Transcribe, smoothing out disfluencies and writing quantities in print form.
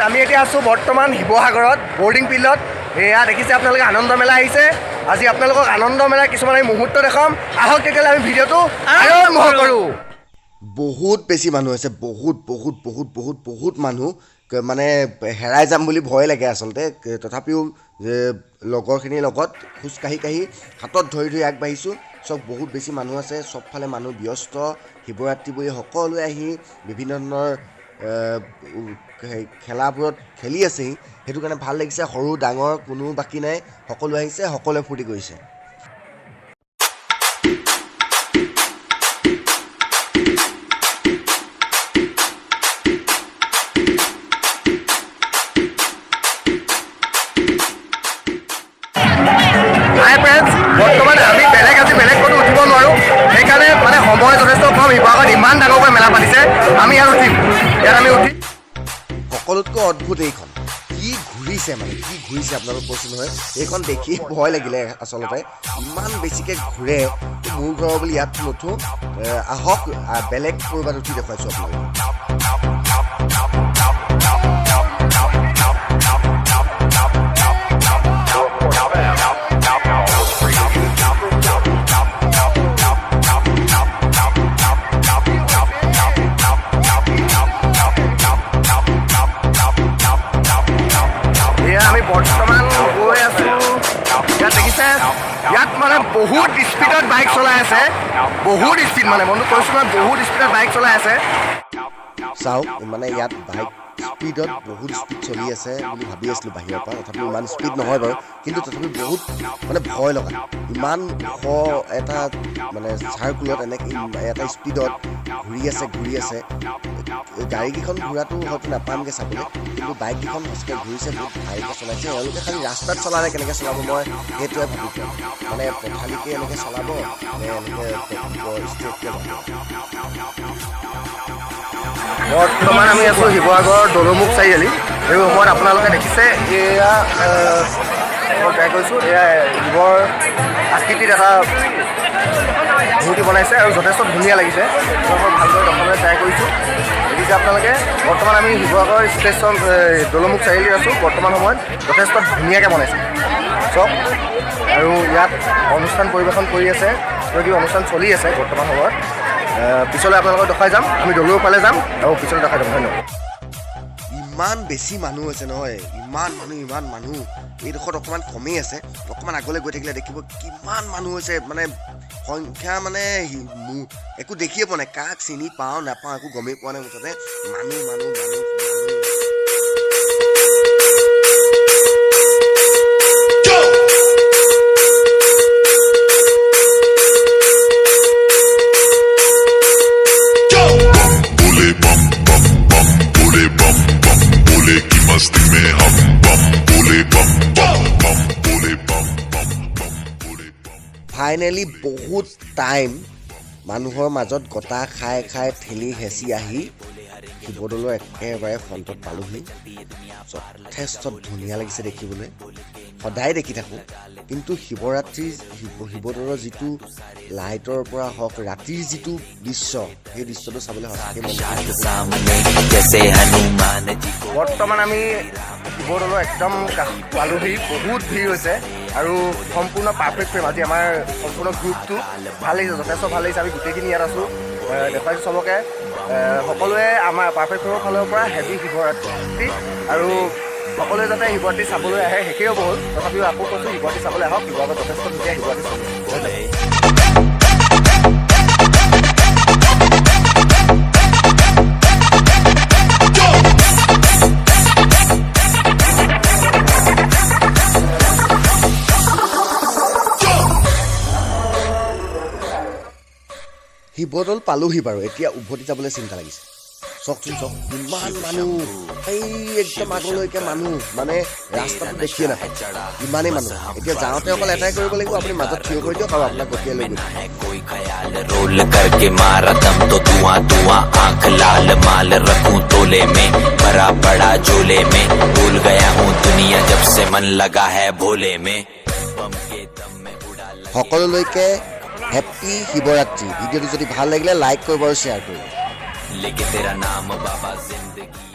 আমি এতিয়া আছোঁ বৰ্তমান শিৱসাগৰত বৰ্ডিং ফিল্ডত। এয়া দেখিছে আপোনালোকে, আনন্দ মেলা আহিছে। আজি আপোনালোকক আনন্দ মেলাৰ কিছুমান আমি মুহূৰ্ত দেখাম। আহক তেতিয়াহ'লে আমি ভিডিঅ'টো আৰম্ভ কৰোঁ। বহুত বেছি মানুহ আছে, বহুত বহুত বহুত বহুত বহুত মানুহ, মানে হেৰাই যাম বুলি ভয় লাগে আচলতে। তথাপিও লগৰখিনিৰ লগত খোজ কাঢ়ি কাঢ়ি হাতত ধৰি ধৰি আগবাঢ়িছোঁ। চব বহুত বেছি মানুহ আছে, চবফালে মানুহ ব্যস্ত। শিৱৰাত্ৰি বুলি সকলোৱে আহি বিভিন্ন ধৰণৰ খেলাবোৰত খেলি আছেহি। সেইটো কাৰণে ভাল লাগিছে। সৰু ডাঙৰ কোনো বাকী নাই, সকলো আহিছে, সকলোৱে ফূৰ্তি কৰিছে। হাই ফ্ৰেণ্ডছ, বৰ্তমান আমি বেলেগ আজি বেলেগ ক'তো উঠিব নোৱাৰোঁ, সেইকাৰণে মানে সময় যথেষ্ট কম। শিৱসাগৰত ইমান ডাঙৰকৈ মেলা পাতিছে, আমি ইয়াত উঠিম, ইয়াত আমি উঠিম। সকলোতকৈ অদ্ভুত এইখন, কি ঘূৰিছে, মানে কি ঘূৰিছে আপোনালোক কৈছোঁ নহয়। এইখন দেখি ভয় লাগিলে আচলতে, ইমান বেছিকৈ ঘূৰে। মোৰ ঘৰৰ বুলি ইয়াত নুঠো, আহক বেলেগ ক'ৰবাত উঠি দেখুৱাইছোঁ আপোনালোকক। এয়া আমি বৰ্তমান গৈ আছোঁ। ইয়াত দেখিছে, ইয়াত মানে বহুত স্পীডত বাইক চলাই আছে, বহুত স্পীড, মানে বন্ধু কৈছোঁ নহয়, বহুত স্পীডত বাইক চলাই আছে। চাওক, মানে ইয়াত বাইক স্পীডত বহুত স্পীড চলি আছে বুলি ভাবি আছিলোঁ বাহিৰৰ পৰা, তথাপিও ইমান স্পীড নহয় বাৰু, কিন্তু তথাপি বহুত মানে ভয় লগা। ইমান ওখ এটা মানে চাৰ্কুলত এনেকৈ এটা স্পীডত ঘূৰি আছে, ঘূৰি আছে। গাড়ীকেইখন ঘূৰাটো হয়তো নাপামগৈ চাবলৈ, কিন্তু বাইককেইখন সঁচাকৈ ঘূৰিছে, বহুত ভালকৈ চলাইছে এওঁলোকে। খালি ৰাস্তাত চলালে কেনেকৈ চলাব মই সেইটোৱে ভাবি পোৱা নাই, মানে পথালিকৈ এনেকৈ চলাব নে এনেকৈ ষ্ট্ৰেইটকৈ যাব। বৰ্তমান আমি আছোঁ শিৱসাগৰ দৌলমুখ চাৰিআলি। এই সময়ত আপোনালোকে দেখিছে, এয়া মই ট্ৰাই কৰিছোঁ, এয়া শিৱৰ আকৃতিত এটা মূৰ্তি বনাইছে আৰু যথেষ্ট ধুনীয়া লাগিছে। মই ভালদৰে দেখাবলৈ ট্ৰাই কৰিছোঁ, দেখিছে আপোনালোকে। বৰ্তমান আমি শিৱসাগৰ ষ্টেচন দৌলমুখ চাৰিআলিত আছোঁ বৰ্তমান সময়ত। যথেষ্ট ধুনীয়াকৈ বনাইছে চব আৰু ইয়াত অনুষ্ঠান পৰিৱেশন কৰি আছে, কিবা কিবি অনুষ্ঠান চলি আছে বৰ্তমান সময়ত। পিছলৈ আপোনালোকক দেখাই যাম। আমি দৌলৰ ফালে যাম আৰু পিছলৈ দেখাই যাম। ধন্যবাদ। ইমান বেছি মানুহ আছে নহয়, ইমান মানুহ, ইমান মানুহ। এইডোখৰত অকণমান কমেই আছে, অকণমান আগলৈ গৈ থাকিলে দেখিব কিমান মানুহ হৈছে। মানে সংখ্যা মানে একো দেখিয়ে পোৱা নাই, কাক চিনি পাওঁ নাপাওঁ একো গমেই পোৱা নাই। মুঠতে মানুহ মানুহ মানুহ মানুহ। बोले बम बम बम, बोले बम बम, बोले की मस्ती में हम बम, बोले बम बम बम, बोले बम बम बम, बोले बम। ফাইনেলি বহুত টাইম মানুহৰ মাজত গতা খাই খাই ঠেলি হেঁচি আহি শিৱদৌলৰ একেবাৰে ফ্ৰণ্টত পালোহি। যথেষ্ট ধুনীয়া লাগিছে দেখিবলৈ। সদায় দেখি থাকোঁ, কিন্তু শিৱৰাত্ৰিৰ শিৱদৌলৰ যিটো লাইটৰ পৰা হওক, ৰাতিৰ যিটো দৃশ্য, সেই দৃশ্যটো চাবলৈ সঁচাকৈ মন গৈছে। सामने जैसे हनुमान जी को বৰ্তমান আমি শিৱদৌলৰ একদম কাষ পালোহি। বহুত ভিৰ হৈছে আৰু সম্পূৰ্ণ পাৰফেক্ট ফ্ৰেম। আজি আমাৰ সম্পূৰ্ণ গ্ৰুপটো ভাল লাগিছে, যথেষ্ট ভাল লাগিছে। আমি গোটেইখিনি ইয়াত আছোঁ, দেখুৱাইছোঁ চবকে। সকলোৱে আমাৰ পাৰফেক্ট ফ্ৰেমৰ ফালৰ পৰা হেপী শিৱৰাত্ৰি আৰু সকলোৱে যাতে শিৱৰাত্ৰি চাবলৈ আহে। শেষেই হ'ব হ'ল, তথাপিও আকৌ কৈছোঁ, শিৱৰাত্ৰি চাবলৈ আহক। শিৱসাগৰত যথেষ্ট ধুনীয়া শিৱৰাত্ৰি চলি আছে। ধন্যবাদ। শিৱদৌল পালোহি বাৰু, এতিয়া উভতি যাবলৈ চিন্তা লাগিছে। চাওকচোন চাওক, ইমান মানুহ, এই একদম আগলৈকে মানুহ, মানে ৰাস্তাটো দেখিয়ে নাপায়, ইমানেই মানুহ। এতিয়া যাওঁতে অকল এটাই কৰিব লাগিব, আপুনি মাজত থিয় কৰি দিয়ক আৰু আপোনাক গতিয়াই লৈ গৈ থাকিব। है कोई ख्याल रोल करके मारा दम तो धुआं धुआं, आंख लाल, माल रखूं तोले में, भरा पड़ा झोले में, भूल गया हूँ दुनिया जब से मन लगा है भोले में, बम के दम में उड़ा लगे। সকলোলৈকে হেপ্পী শিৱৰাত্ৰি। ভিডিঅ'টো যদি ভাল লাগিলে লাইক কৰিব আৰু শ্বেয়াৰ কৰিব। लेके तेरा नाम बाबा जिंदगी।